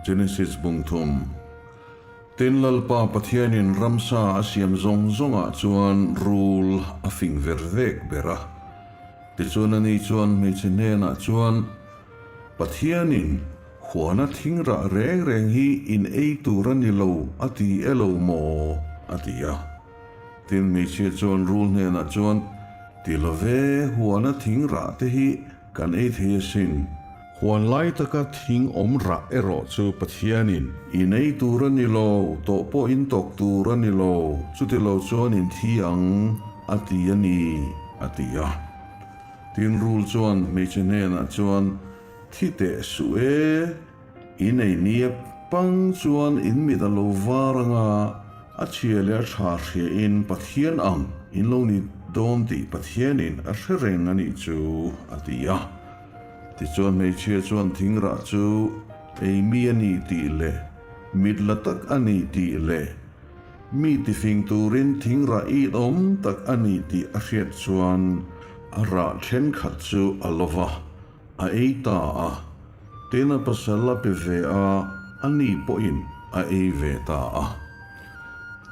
Genesis bung thum. Tin, Lalpa Pathianin ramsa a siam zawng zawngah chuan rul a fing ver vek ber a. Tichuan ani chuan hmeichhe hnenah chuan, Pathianin huana thing rah reng reng hi in ei tur a ni lo a ti e lo maw? a ti a. Tin, hmeichhia chuan rul hnenah chuan, Ti lo ve, huana thing rah te hi kan ei thei asin. Huan lai taka thing awm rah erawh chu Pathianin in ei tur a ni lo, tawh pawh in tawk tur a ni lo, chuti lo chuan in thi ang, a ti a ni, a ti a. Tin, rul chuan hmeichhe hnenah chuan, Thi teh suh e, in ei nia pang chuan in mit a lo var anga a chhia leh a tha hria in Pathian ang in lo ni dawn tih Pathianin a hre reng a nih chu, a ti a. Tichuan hmeichhia chuan thingrah chu ei mi a ni tih leh mit la tak a ni tih leh mi tifing turin thingrah it awm tak a ni tih a hriat chuan a rah thenkhat chu a lo va, a ei ta a. Tin a pasal a pe ve a, a ni pawhin a ei ve ta a.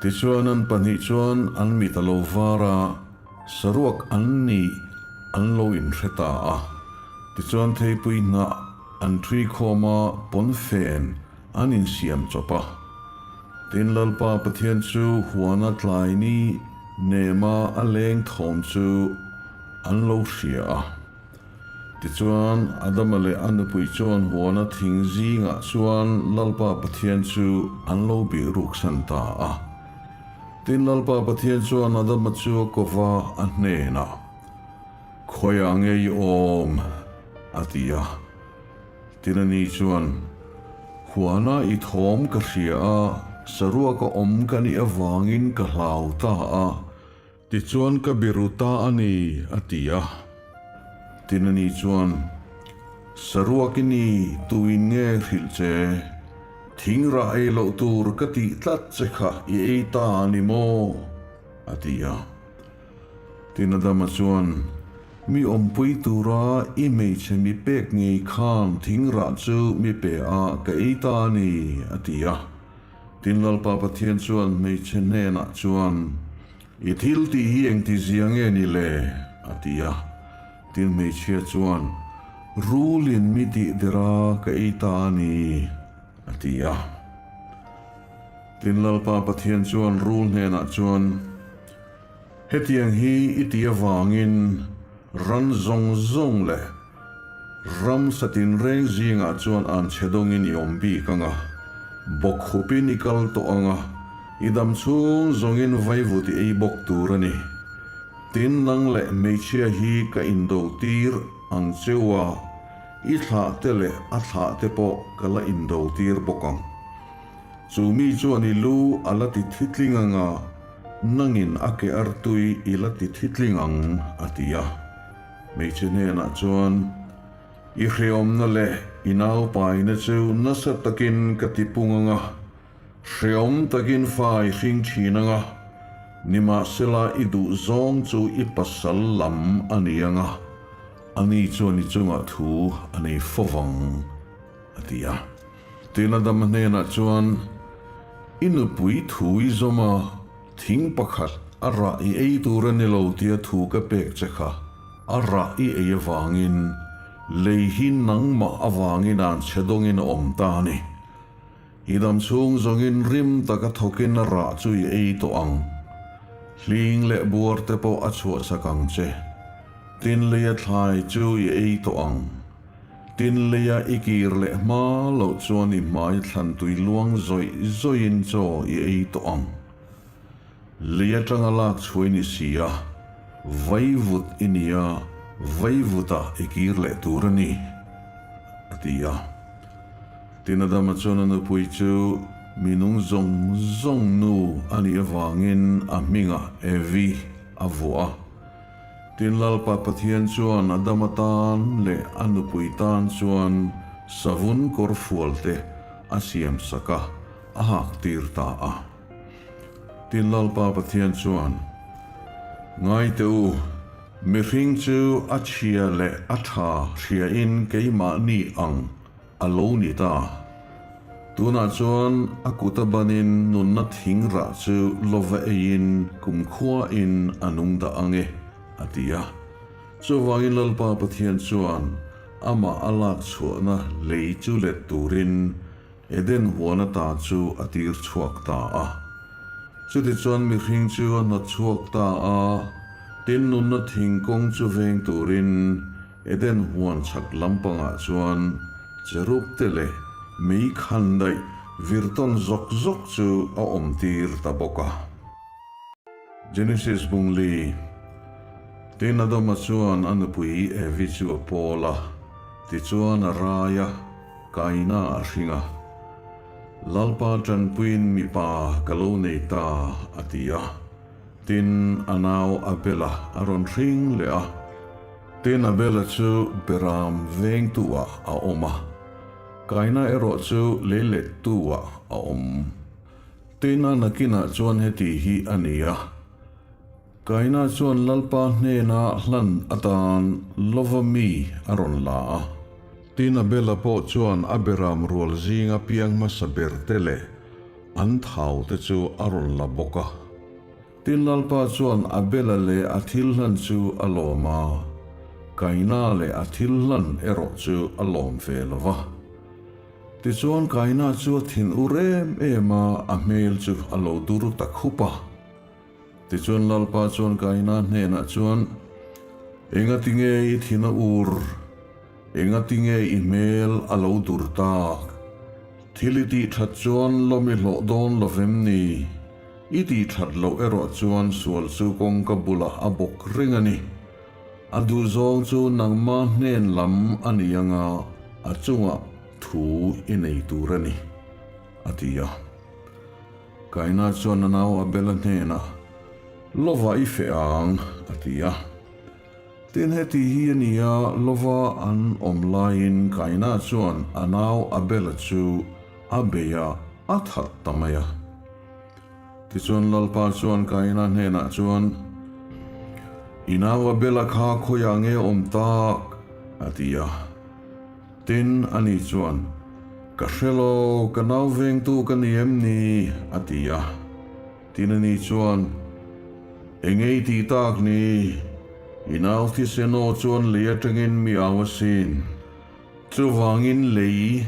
Tichuan an pahnih chuan an mit a lo var a. Saruak an nih an lo inhre ta a, tichuan theipui hnah an ṭhui khawm a, pawnfen an insiam chawp a. Tin, Lalpa Pathian chu huana tlai ni nema a leng thawm chu an lo hria a. Tichuan, Adama leh a nupui chuan huana thing zingah chuan Lalpa Pathian chu an lo bih ruksan ta a. Tin, Lalpa Pathian chuan Adama chu a ko va, a hnenah, Khawiah nge i awm? a ti a. Tin, ani chuan, Huana i thawm ka hria a, saruaka awm ka nih avangin ka hlau ta a, tichuan ka biru ta a ni, a ti a. Tin, ani chuan, Saruak i ni, tuin nge hrilh che? Thing rah ei loh tur ka tih tlat che kha i ei ta a ni maw? a ti a. Tin Adama chuan, Mi awmpui tura i hmeichhe mi pek ngei khan thing rah chu mi pe a ka ei ta a ni, a ti a. Tin Lalpa Pathian chuan hmeichhe hnenah chuan, I thil tih hi engtizia nge ni le? a ti a. Tin hmeichhia chuan, Rulin mi tih der a ka ei ta a ni, a ti a. Tin Lalpa Pathian chuan rul hnenah chuan, Hetiang hi i ti avangin ran zawng zawng leh ramsa tinreng zingah chuan an chhe dawngin i awm bik ang a, bawkhupin i kal tawh ang a, i dam chhung zawngin vaivut i ei bawk tur a ni. Tin, nang leh hmeichhia hi ka indo tir ang cheu a, i thlah te leh a thlah te pawh ka la indo tir bawk ang. Chu mi chuan i lu a la ti thitling ang a, nangin a ke artui i la ti thitling ang, a ti a. Hmeichhe hnenah chuan, I hreawmna leh i naupaina chu nasa takin ka ti pung ang a, Hreawm takin fa i hring thin ang a, nimahsela i duh zawng chu i pasal lam a ni ang a, ani chuan i chungah thu a nei fo vang, a ti a. Tin Adama hnenah chuan, I nupui thu i zawm a, thing pakhat a rah i ei tur a ni lo tia thu ka pek che kha, a rah i ei avangin lei hi nangmah avangin an chhe dawngin a awm ta a ni. I dam chhung zawngin rim taka thawkin a rah chu i ei tawh ang. Hling leh buar te pawh a chhuahsak ang che. Tin leia thlai chu i ei tawh ang. Tin leia i kir leh hma loh chuan i hmai thlan tui luang zawih zawihin chaw i ei tawh ang. Lei atanga lak chhuai ni si a, vaivut i ni a, vaivutah i kir leh tur a ni, a ti a. Tin Adama chuan a nupui chu mi nung zawng zawng nu a nih avangin a hmingah Evi a vuah a. Tin Lalpa Pathian chuan Adama tan leh a nupui tan chuan savun kawr fual te a siam sak a, a hak tir ta a. Tin Lalpa Pathian chuan, Ngai teh u, mihring chu a chhia leh a tha hriain keimahni ang a lo ni ta. Tunah chuan a kuta banin nunna thing rah chu lova eiin kumkhuain a nung dah ang e, a ti a. Chuvangin Lalpa Pathian chuan amah a lak chhuahna lei chu let turin Eden huan ata chu a tir chhuak ta a. Chutichuan mihring chu a hnawt chhuak ta a, tin nunna thing kawng chu veng turin Eden huan chhak lampangah chuan cherub te leh mei khan daih vir tawn zawk zawk chu a awm tir ta bawk a. Genesis bung li, Tin Adama chuan a nupui Evi chu a pawl a, tichuan a rai a, Kaina a hring a. Lalpa tanpuiin mipa ka lo nei ta, a ti a. Tin, a nau Abela a rawn hring leh a. Tin, Abela chu Beram vengtu-ah a awm a, Kaina erawh chu leilettu-ah a awm. Tin, a nakinah chuan heti hi a ni a, Kaina chuan Lalpa hnena hlan atan lova mi a rawn la a. Tin, Abela pawh chuan a beram rual zinga piang hmasa ber te leh an thau te chu a rawn la bawk a. Tin, Lalpa chuan Abela leh a thil hlan chu a lawm a, Kaina leh a thil hlan erawh chu a lawm ve lo va. Tichuan Kaina chu a thin ur em em a, a hmel chu a lo dur ta khup a. Tichuan Lalpa chuan Kaina hnenah chuan, Engatinge i thin a ur? Engatinge i hmel a lo dur tak? Thil i tih that chuan lawm i hlawh dawn lo vem ni? I tih that loh erawh chuan sual chu kawngka bulah a bawk reng a ni. A duhzawng chu nangma hnen lam a ni anga a chungah thu i nei tur a ni, a ti a. Kaina chuan a nau Abela hnenah, Lova i feh ang, a ti a. Tin, heti hi a ni a, lova an awm laiin Kaina chuan a nau Abela chu a bei a, a that ta mai a. Tichuan Lalpa chuan Kaina hnenah chuan, I nau Abela kha khawiah nge awm tak? a ti a. Tin, ani chuan, Ka hre lo, ka nau vengtu ka ni em ni? a ti a. Tin, ani chuan, Eng ei tih tak ni? I nau thisen aw chuan lei atangin mi au asin. Chuvangin lei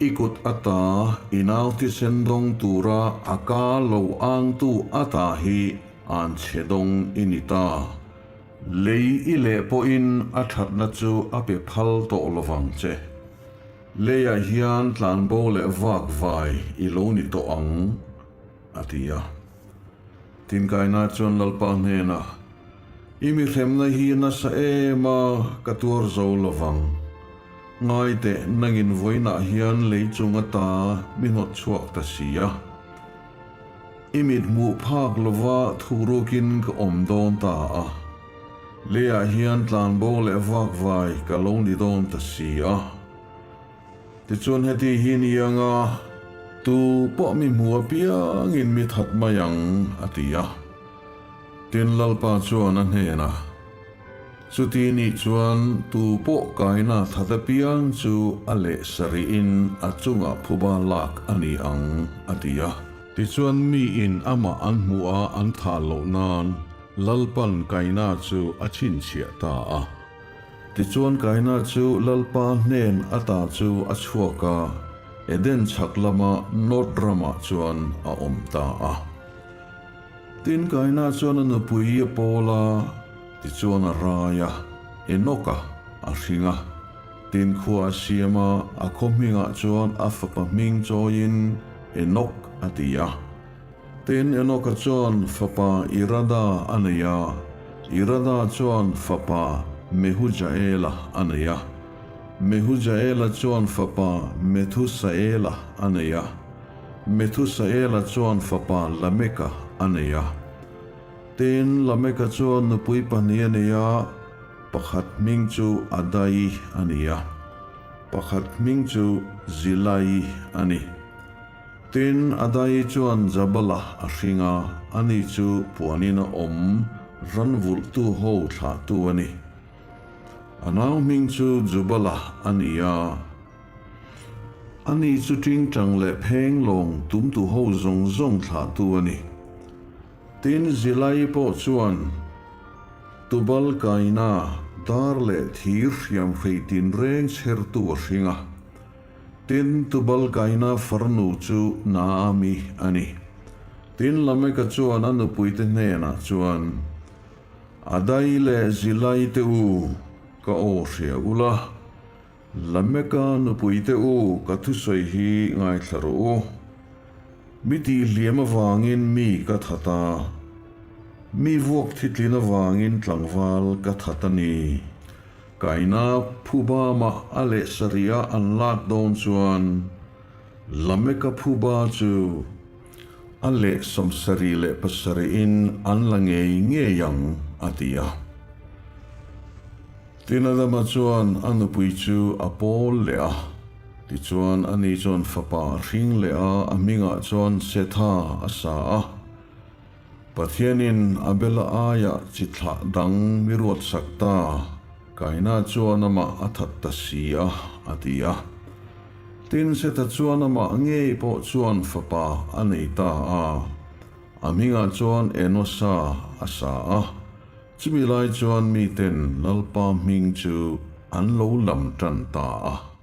I kut ata i nau thisen dawng tura a ka lo angtu ata hi an chhe dawng i ni ta. Lei i leh pawhin a thatna chu a pe phal tawh lovang che. Leiah hian tlanbo leh vak vai i lo ni tawh ang, a ti a. Tinkaina chuan Lalpa hnenah, I mi hremna hi nasa em a, ka tuar zo lovang. Ngai teh, nangin vawiinah hian lei chung ata mi hnawt chhuak ta si a. I mit hmuh phak lova thurukin ka awm dawn ta a. Leiah hian tlanbo leh vakvai ka lo ni dawn ta si a. Tichuan heti hi ni anga tu pawh mi hmu apiangin mi that mai ang, a ti a. Tin, Lalpa chuan a hnenah, Chuti nih chuan tu pawh kaina that apiang chu a leh sarihin a chungah phuba lak a ni ang, a ti a. Tichuan miin amah an hmuh a an thah loh nan Lalpan kaina chu a chhinchhiah ta a. Tichuan Kaina chu Lalpa hnen ata chu a chhuak a, Eden chhak lama Nod ramah chuan a awm ta a. Tin, Kaina chuan a nupui a pawl a, tichuan a rai a, Enoka a hring a. Tin, khua a siam a, a khaw hmingah chuan a fapa hming chawiin Enok a ti a. Tin, Enoka chuan fapa Irada a nei a, Irada chuan fapa Mehujaela a nei a, Mehujaela chuan fapa Methusaela a nei a, Methusaela chuan fapa Lameka a nei a. Tin, Lameka chuan nupui pahnih a nei a, pakhat hming chu Adai a ni a, pakhat hming chu Zilai a ni. Tin, Adai chuan Jabala a hring a, ani chu puanin a awm ran vulhtu ho thlahtu a ni. A nau hming chu Jubala a ni a. Ani chu ṭingṭang leh phenglawng tumtu ho zawng zawng thlahtu a ni. Tin, Zilai pawh chuan Tubal Kaina dar leh thir hriamhrei tinreng chhertu a hring a. Tin, Tubal Kaina farnu chu Naami a ni. Tin, Lameka chuan a nupuite hnenah chuan, Adai leh Zilai te u, ka aw hria ula, Lameka nupuite u, ka thusawi hi ngaithla rawh u. Mi tihhliam avangin mi ka that a, mi vuak thitlin avangin tlangval ka that a ni. Kaina Phubama a leh sarih a an lak dawn chuan Lameka Phuba chu a leh 77 in an la ngei ngei ang, a ti a. Tin Adama chuan a nupui chu a pawl leh a, tichuan ani chuan fapa a hring leh a, a hmingah chuan Setha a sa a. Pathianin Abela aiah chi thlah dang mi ruatsak ta, Kaina chuan amah a that ta si a, a ti a. Tin Setha chuan amah ngei pawh chuan fapa a nei ta a, a hmingah chuan Enosa a sa a. Chumi lai chuan miten Lalpa hming chu an lo lam tan ta a.